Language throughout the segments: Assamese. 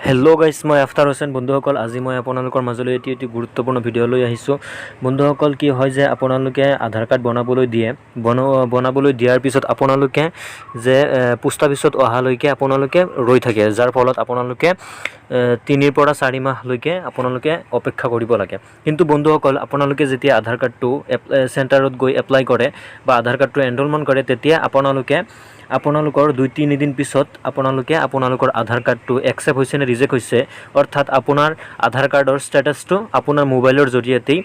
হেল্ল' গাইছ, মই আফতাৰ হোসেন। বন্ধুসকল, আজি মই আপোনালোকৰ মাজলৈ এটি অতি গুৰুত্বপূৰ্ণ ভিডিঅ' লৈ আহিছোঁ। বন্ধুসকল, কি হয় যে আপোনালোকে আধাৰ কাৰ্ড বনাবলৈ দিয়ে, বনাবলৈ দিয়াৰ পিছত আপোনালোকে যে পোষ্ট অফিচত অহালৈকে আপোনালোকে ৰৈ থাকে, যাৰ ফলত আপোনালোকে 3ৰ পৰা 4 মাহলৈকে আপোনালোকে অপেক্ষা কৰিব লাগে। কিন্তু বন্ধুসকল, আপোনালোকে যেতিয়া আধাৰ কাৰ্ডটো চেণ্টাৰত গৈ এপ্লাই কৰে বা আধাৰ কাৰ্ডটো এনৰলমেণ্ট কৰে, তেতিয়া আপোনালোকে আপোনালোকৰ 2-3 দিন পিছত আপোনালোকে আপোনালোকৰ আধাৰ কাৰ্ডটো একচেপ্ট হৈছে নে ৰিজেক্ট হৈছে, অৰ্থাৎ আপোনাৰ আধাৰ কাৰ্ডৰ ষ্টেটাছটো আপোনাৰ মোবাইলৰ জৰিয়তেই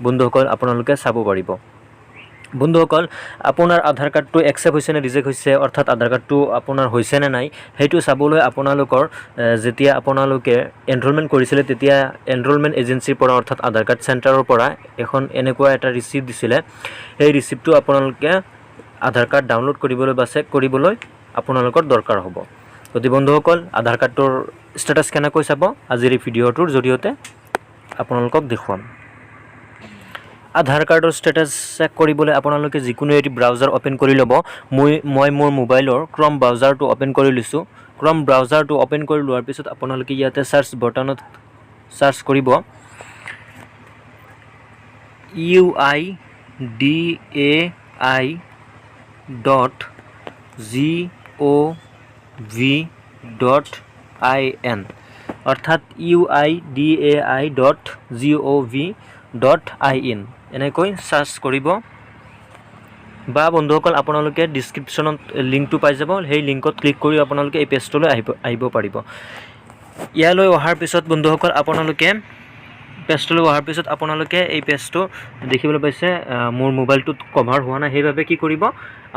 বন্ধুসকল আপোনালোকে চাব পাৰিব। বন্ধুসকল, আপোনাৰ আধাৰ কাৰ্ডটো একচেপ্ট হৈছে নে ৰিজেক্ট হৈছে, অৰ্থাৎ আধাৰ কাৰ্ডটো আপোনাৰ হৈছে নে নাই, সেইটো চাবলৈ আপোনালোকৰ যেতিয়া আপোনালোকে এনৰলমেণ্ট কৰিছিলে, তেতিয়া এনৰলমেণ্ট এজেঞ্চিৰ পৰা, অৰ্থাৎ আধাৰ কাৰ্ড চেণ্টাৰৰ পৰা এখন এনেকুৱা এটা ৰিচিপ্ট দিছিলে। সেই ৰিচিপ্টটো আপোনালোকে আধাৰ কাৰ্ড ডাউনলোড কৰিবলৈ বা চেক কৰিবলৈ আপোনালোকৰ দৰকাৰ হ'ব। গতিকে বন্ধুসকল, আধাৰ কাৰ্ডটোৰ ষ্টেটাছ কেনেকৈ চাব, আজিৰ এই ভিডিঅ'টোৰ জৰিয়তে আপোনালোকক দেখুৱাম। আধাৰ কাৰ্ডৰ ষ্টেটাছ চেক কৰিবলৈ আপোনালোকে যিকোনো এটি ব্ৰাউজাৰ অ'পেন কৰি ল'ব। মই মোৰ মোবাইলৰ ক্ৰম ব্ৰাউজাৰটো অ'পেন কৰি লৈছোঁ। ক্ৰম ব্ৰাউজাৰটো অ'পেন কৰি লোৱাৰ পিছত আপোনালোকে ইয়াতে চাৰ্চ বটনত চাৰ্চ কৰিব uidai.gov.in, অৰ্থাৎ uidai.gov.in এনেকৈ চাৰ্চ কৰিব। বা বন্ধুসকল, আপোনালোকে ডিছক্ৰিপশ্যনত লিংকটো পাই যাব। সেই লিংকত ক্লিক কৰি আপোনালোকে এই পেজটোলৈ আহিব পাৰিব। ইয়ালৈ অহাৰ পিছত বন্ধুসকল, আপোনালোকে পেজটোলৈ অহাৰ পিছত আপোনালোকে এই পেজটো দেখিবলৈ পাইছে। মোৰ মোবাইলটোত কভাৰ হোৱা নাই, সেইবাবে কি কৰিব,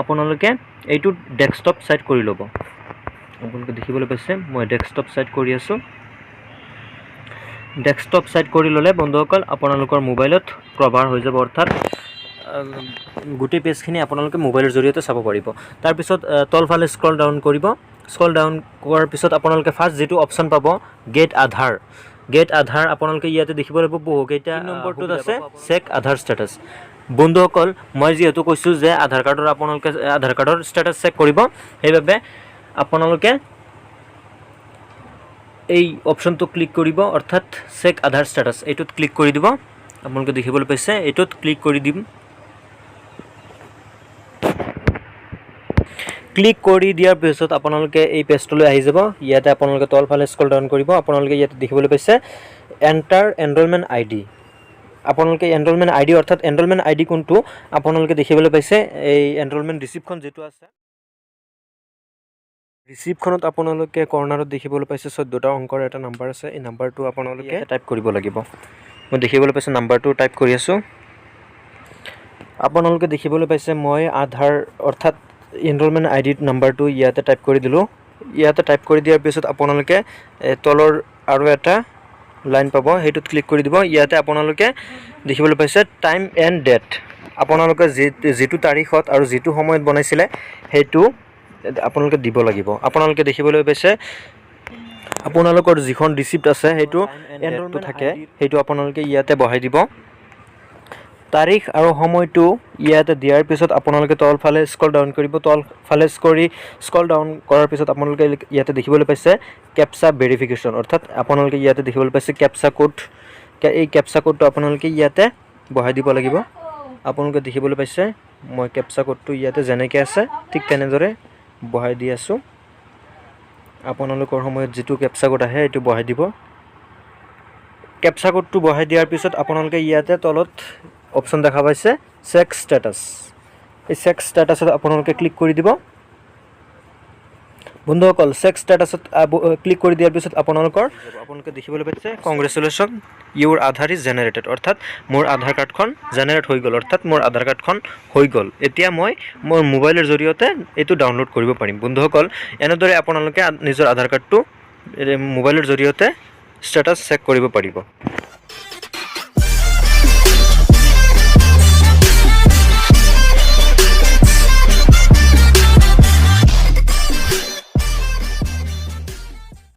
আপোনালোকে এইটো ডেস্কটপ ছাইট কৰি ল'ব। আপোনালোকে দেখিবলৈ পাইছে, মই ডেস্কটপ ছাইট কৰি আছোঁ। ডেস্কটপ ছাইট কৰি ল'লে বন্ধুসকল, আপোনালোকৰ মোবাইলত কভাৰ হৈ যাব, অৰ্থাৎ গোটেই পেজখিনি আপোনালোকে মোবাইলৰ জৰিয়তে চাব পাৰিব। তাৰপিছত তলফালে স্ক্ৰল ডাউন কৰিব। স্ক্ৰল ডাউন কৰাৰ পিছত আপোনালোকে ফাৰ্ষ্ট যিটো অপশ্যন পাব, গেট আধাৰ। গেট আধাৰ আপোনালোকে ইয়াতে দেখিব লাগিব, বহুকেইটা নম্বৰটোত আছে চেক আধাৰ ষ্টেটাছ। বন্ধুসকল, মই যিহেতু কৈছোঁ যে আধাৰ কাৰ্ডৰ আপোনালোকে আধাৰ কাৰ্ডৰ ষ্টেটাছ চেক কৰিব, সেইবাবে আপোনালোকে এই অপশ্যনটো ক্লিক কৰিব, অৰ্থাৎ চেক আধাৰ ষ্টেটাছ, এইটোত ক্লিক কৰি দিব। আপোনালোকে দেখিবলৈ পাইছে, এইটোত ক্লিক কৰি দিম। ক্লিক কৰি দিয়াৰ পিছত আপোনালোকে এই পেজটোলৈ আহি যাব। ইয়াতে আপোনালোকে তলফালে স্ক্ৰল ডাউন কৰিব। আপোনালোকে ইয়াতে দেখিবলৈ পাইছে এণ্টাৰ এনৰলমেণ্ট আই ডি। আপোনালোকে এনৰলমেণ্ট আই ডি, অৰ্থাৎ এনৰলমেণ্ট আই ডি কোনটো, আপোনালোকে দেখিবলৈ পাইছে এই এনৰলমেণ্ট ৰিচিপ্টখন যিটো আছে, ৰিচিপ্টখনত আপোনালোকে কৰ্ণাৰত দেখিবলৈ পাইছে 14টা অংকৰ এটা নাম্বাৰ আছে। এই নাম্বাৰটো আপোনালোকে টাইপ কৰিব লাগিব। মই দেখিবলৈ পাইছে নাম্বাৰটো টাইপ কৰি আছোঁ। আপোনালোকে দেখিবলৈ পাইছে, মই আধাৰ অৰ্থাৎ এনৰলমেণ্ট আই ডি নাম্বাৰটো ইয়াতে টাইপ কৰি দিলোঁ। ইয়াতে টাইপ কৰি দিয়াৰ পিছত আপোনালোকে তলৰ আৰু এটা লাইন পাব, সেইটোত ক্লিক কৰি দিব। ইয়াতে আপোনালোকে দেখিবলৈ পাইছে টাইম এণ্ড ডেট। আপোনালোকে যিটো তাৰিখত আৰু যিটো সময়ত বনাইছিলে, সেইটো আপোনালোকে দিব লাগিব। আপোনালোকে দেখিবলৈ পাইছে, আপোনালোকৰ যিখন ৰিচিপ্ট আছে, সেইটো এনৰলটো থাকে, সেইটো আপোনালোকে ইয়াতে বহাই দিব। তাৰিখ আৰু সময়টো ইয়াতে দিয়াৰ পিছত আপোনালোকে তলফালে স্ক্ৰল ডাউন কৰিব। তলফালে স্ক্ৰল ডাউন কৰাৰ পিছত আপোনালোকে ইয়াতে দেখিবলৈ পাইছে কেপচা ভেৰিফিকেশ্যন, অৰ্থাৎ আপোনালোকে ইয়াতে দেখিবলৈ পাইছে কেপচা কোড। এই কেপচা কোডটো আপোনালোকে ইয়াতে বহাই দিব লাগিব। আপোনালোকে দেখিবলৈ পাইছে, মই কেপচা কোডটো ইয়াতে যেনেকৈ আছে ঠিক তেনেদৰে বহাই দি আছোঁ। আপোনালোকৰ সময়ত যিটো কেপচা কোড আহে, সেইটো বহাই দিব। কেপচা কোডটো বহাই দিয়াৰ পিছত আপোনালোকে ইয়াতে তলত অপশ্যন দেখা পাইছে চেক ষ্টেটাছ। এই চেক ষ্টেটাছত আপোনালোকে ক্লিক কৰি দিব। বন্ধুসকল, চেক ষ্টেটাছত ক্লিক কৰি দিয়াৰ পিছত আপোনালোকে দেখিবলৈ পাইছে, "Congratulation, your Aadhaar is generated." অৰ্থাৎ মোৰ আধাৰ কাৰ্ডখন জেনেৰেট হৈ গ'ল, অৰ্থাৎ মোৰ আধাৰ কাৰ্ডখন হৈ গ'ল। এতিয়া মই মোৰ মোবাইলৰ জৰিয়তে এইটো ডাউনলোড কৰিব পাৰিম। বন্ধুসকল, এনেদৰে আপোনালোকে নিজৰ আধাৰ কাৰ্ডটো মোবাইলৰ জৰিয়তে ষ্টেটাছ চেক কৰিব পাৰিব।